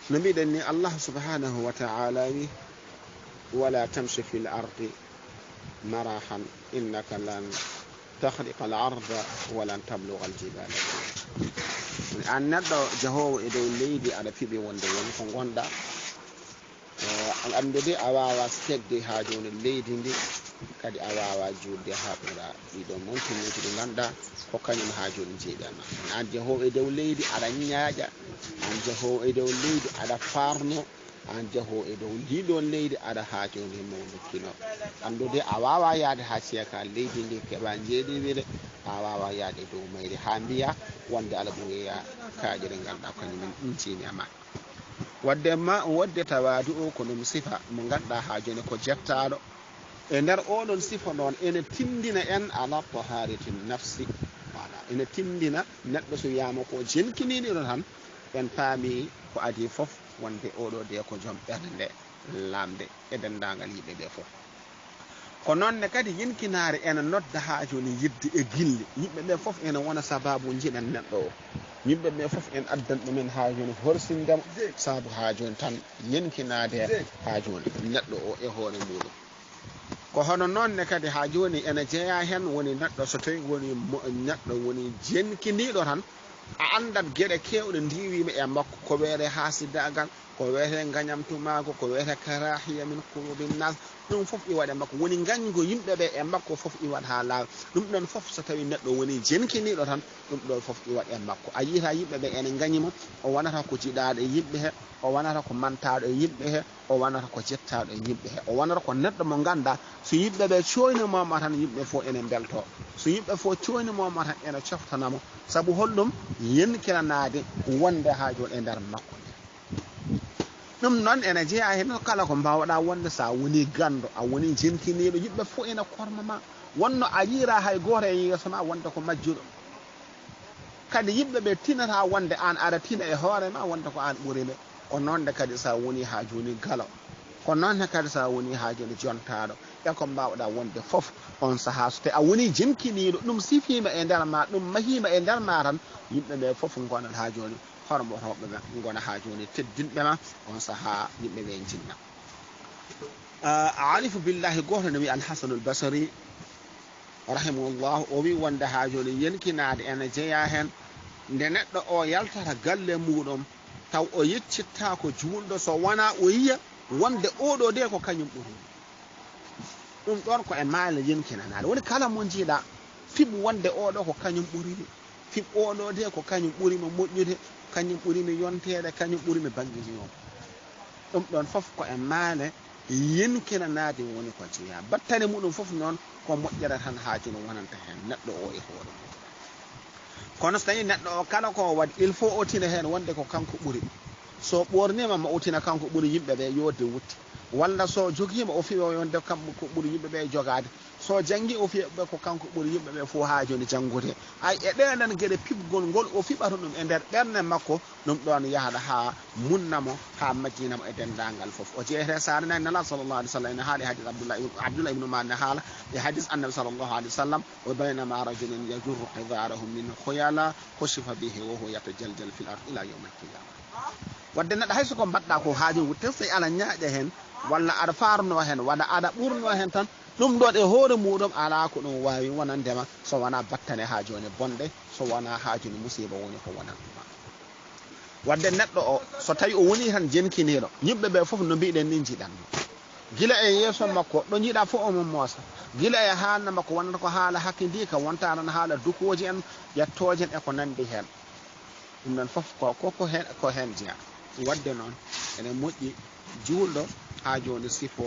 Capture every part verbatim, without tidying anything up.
No mbiɗen ni, Allah subhanahu wa ta'ala wi: "Wala tamshi fil ardi marahan, innaka lan takhriqa al arda wa lan tabluga al jibala tula." An neɗɗo jahoowo e dow leydi, aɗa fiɓi wonde won ko ngonɗa. Eh, an anndude a waawa segde haa jooni leydi ndi, kadi a waawa juulde haa ɓura ɗiɗo montineeji ɗi ngannduɗaa ko kañum haa jooni jeeɗi ma. An jahoowo e dow leydi, aɗa ñaaƴa. An jahoowo e dow leydi, aɗa faarno. An jahoowo e dow ndii ɗoon leydi, aɗa haa jooni mawnikino. Anndude a waawa yahde haa ceeka leydi ndi, keɓa njeeɗiwire, a waawa yahde dow mayri haa mbiya wonde aɗa ɓuri kaaƴe ɗe ngannduɗaa ko kañum en injini e ma. Wadde ma, wadde tawaadu o ko ɗum sifa mo ngannduɗaa haa jooni ko jettaaɗo. E nder oɗon sifa noon, ene tinndina en ala taharati nafsi. Voilà, ene tinndina neɗɗo so wiyaama ko jenkiniiɗo tan, en paami ko adii fof wonde oɗo de ko joom ɓernde nde, laamde e denndaangal yimɓe ɓe fof. Ko noon ne kadi, yenkinaare ene nodda haa jooni yidde e gille. Yimɓe ɓe fof ene wona sabaabu njiɗan neɗɗo o. Yimɓe ɓe fof en addan ɗumen haa jooni horsindema sabu haa jooni tan yenkinaade haa jooni neɗɗo o e hoore muuɗum. Ko hono noon ne kadi haa jooni ene jeyaa heen, woni neɗɗo so tawii woni mo-, neɗɗo woni jenkiniiɗo tan, a anndat geɗe keewɗe ndiiwiima e makko, ko wiyetee haasidaagal, ko wiyetee ngañamtumaagu, ko wiyetee karaahiya min quluubin naas, ɗum fof iwat e makko. Woni ngañgu yimɓe ɓe e makko fof iwat haa laaɓa. Ɗum ɗoon fof so tawii neɗɗo woni jenkiniiɗo tan, ɗum ɗoon fof iwat e makko. A yiyata yimɓe ɓe ene ngañi mo, o wonata ko jiɗaaɗo e yimɓe he, o wonata ko mantaaɗo e yimɓe he, o wonata ko jettaaɗo e yimɓe he, o wonata ko neɗɗo mo ngannduɗaa so yimɓe ɓe cooynimaama tan, yimɓe fof ene mbeltoo. So yimɓe fof cooynimaama tan, ene coftanamo. Sabu holɗum? Yenkinanaade wonde haa jooni e nder makko nde. Ɗum noon ene jeyaa heen kala ko mbaawɗaa wonde, so a woni ganndo, a woni jenkiniiɗo, yimɓe fof ene korma ma. Wonno a yiiraa hay gooto e yeeso ma wonde ko majjuɗo. Kadi yimɓe ɓe tinata wonde aan aɗa tina e hoore ma wonde ko aan ɓuri ɓe. Ko noon ne kadi so a woni haa jooni galo. Ko noon ne kadi so a woni haa jooni jontaaɗo. E ko mbaawɗaa wonde fof, oon sahaa so tawii a woni jenkiniiɗo, ɗum sifiima e nder ma, ɗum mahiima e nder ma tan, yimɓe ɓe fof ngonat haa jooni hormotooɓe ma, ngona haa jooni teddinɓe ma, oon sahaa yimɓe ɓe njinna. Ah, aarifu billaahi gooto ne wiya Al Hasanul Basri, rahimahullah, o wi wonde haa jooni yenkinaade ene jeyaa heen nde neɗɗo o yaltata galle muuɗum, taw o yeccittaako juulɗo so wonaa o yiya wonde oɗo de ko kañum ɓuri. Ɗum ɗoon ko e maale yenkinanaade. Woni kala mo njiiɗaa, fiɓ wonde oɗo ko kañum ɓuri mi. Fiɓ oɗo de ko kañum ɓuri mi moƴƴude, kañum ɓuri mi yonteede, kañum ɓuri mi bannge jeyoowo. Ɗum ɗoon fof ko e maale yenkinanaade woni ko jeyaa. Battane muɗum fof noon ko moƴƴere tan haa jooni wonanta heen neɗɗo o e hoore mum. Kono so tawii neɗɗo o kala ko o waɗi, il faut o tina heen wonde ko kanko ɓuri. So ɓoorniima ma o tina kanko ɓuri yimɓe ɓe yooɗde wutte. Walla so jogiima o fiɓa wonde kanko ɓuri yimɓe ɓe jogaade. So janngii o fiɓa ko kanko ɓuri yimɓe ɓe fof haa jooni janngude. Ay, e ɗee ɗon geɗe, piɓgol ngol o fiɓata ɗum e nder ɓernde makko, ɗum ɗoon yahata haa munna mo, haa majjina mo e denndaangal fof. O jeeyete saare nayi Nelaaɗo sallallahu alaihi wasallam ene haali hadis Abdullah ibn, Abdullah ibn Umar ne haala e hadis Annabi sallallahu alaihi wasallam, "Wa baynama rajulun yajurru izarahu min khuyala, khushifa bihi wa huwa yatajaljal fil ard ila yawmil qiyamah." Wadde neɗɗo hay so ko mbaɗɗa ko haaju ngu testa, ala ñaaƴa heen, walla aɗa faarno heen, walla aɗa ɓurno heen tan, ɗum ɗoon e hoore muuɗum alaa ko ɗum waawi wonande ma so wonaa battane haa jooni bonɗe, so wonaa haa jooni musiiba woni ko wonande ma. Wadde neɗɗo o, so tawii o wonii tan jenkiniiɗo, yimɓe ɓe fof no mbiɗen ni njiɗan mo. Gila e yeeso makko, ɗo njiɗaa fof omo moosa. Gila e haalna makko wonata ko haala hakkindiika, wonta tan haala dukooji en, ƴettooje en e ko nanndi heen. Ɗum ɗoon fof ko, ko, ko heen, ko heen jeyaa. Wadde noon, ene moƴƴi juulɗo haa jooni sifo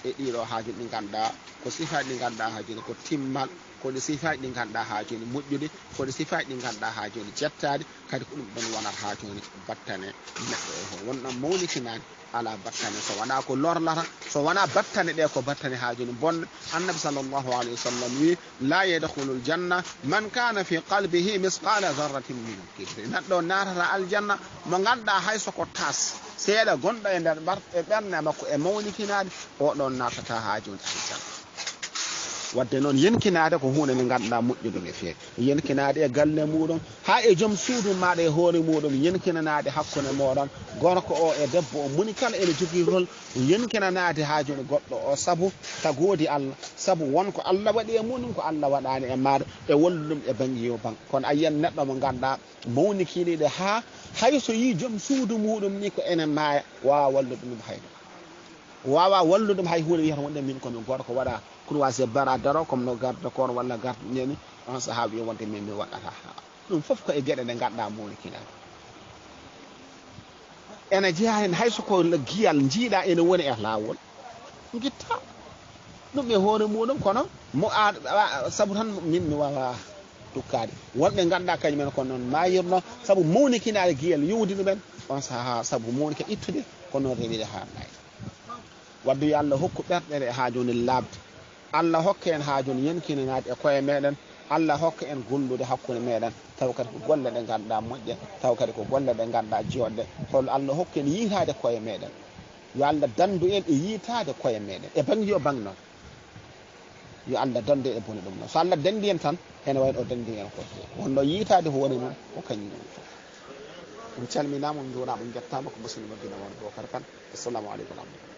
e ɗiɗo haaju ɗi ngannduɗaa, ko sifaaji ɗi ngannduɗaa haa jooni ko timmal, ko ɗi sifaaji ɗi ngannduɗaa haa jooni moƴƴude, ko ɗi sifaaji ɗi ngannduɗaa haa jooni jettaade, kadi ko ɗum ɗoon wonata haa jooni battane neɗɗo o. Wonno mawnikinaani, alaa battane so wonaa ko lorlata, so wonaa battane ɗe ko battane haa jooni bonɗe. Annabi sallallahu alaihi wasallam wi: "La yadkhulul janna man kana fi qalbihi misqala zarratin min kibri." Neɗɗo naatata aljanna mo ngannduɗaa hay so ko tas seeɗa gonɗo e nder ɓar-, e ɓernde makko e mawnikinaade, o ɗoon naatata haa jooni aljanna. Wadde noon, yenkinaade ko huunde nde ngannduɗaa moƴƴude no feewi. Yenkinaade e galle muuɗum, haa e joom suudu maaɗa e hoore muuɗum, yenkinanaade hakkunde mooɗon, gorko o e debbo o, moni kala ene jogii rol yenkinanaade haa jooni goɗɗo o, sabu tagoodi Allah, sabu won ko Allah waɗi e muuɗum, ko Allah waɗaani e maaɗa, e wallude ɗum e baŋ yo baŋ. Kono a yiyat neɗɗo mo ngannduɗaa mawnikiniiɗo haa hay so yii joom suudu muuɗum ni ko ene maaya, waawaa wallude ɗum hay ɗum. Waawaa wallude ɗum hay huunde, wiyata wonde min ko mi gorko, waɗa croisé bara daro comme no garde corps walla garde neni, on sahaa wiya wonde min mi waɗata. Ɗum fof ko e geɗe ɗe ngannduɗaa mawnikinaade. Ene jeyaa heen hay so ko le-, giyal njiiɗaa ene woni e laawol, ngitta ɗum e hoore muuɗum, kono mo a, a, sabu tan min mi waawaa tukkaade. Wonɓe ngannduɗaa kañum en ko noon maayirno, sabu mawnikinaade giyal yowdi ɗumen, on sahaa sabu mawnike ittude, ko noon rewiri haa nayi. Wadde yo Allah hokku ɓerɗe ɗe haa jooni laaɓde. Allah hokka en haa jooni yenkinanaade e koye meɗen. Allah hokka en gollude hakkunde meɗen, taw kadi ko golle ɗe ngannduɗaa moƴƴe, taw kadi ko golle ɗe ngannduɗaa jooɗɗe. Hol Allah hokka en yiitaade koye meɗen. Yo Allah danndu en e yiitaade koye meɗen, e baŋ yo baŋ noon. Yo Allah danndu en e bone ɗum noon. So Allah danndi en tan, ene wayi no o danndi en ko. Wonno yiitaade hoore mum, ko kañum woni fof. On calminaama, on njuuraama, on njettaama, ko musidɗo mo Gine Won Bokar Kan. Assalamu aleykum wa rahmatullahi.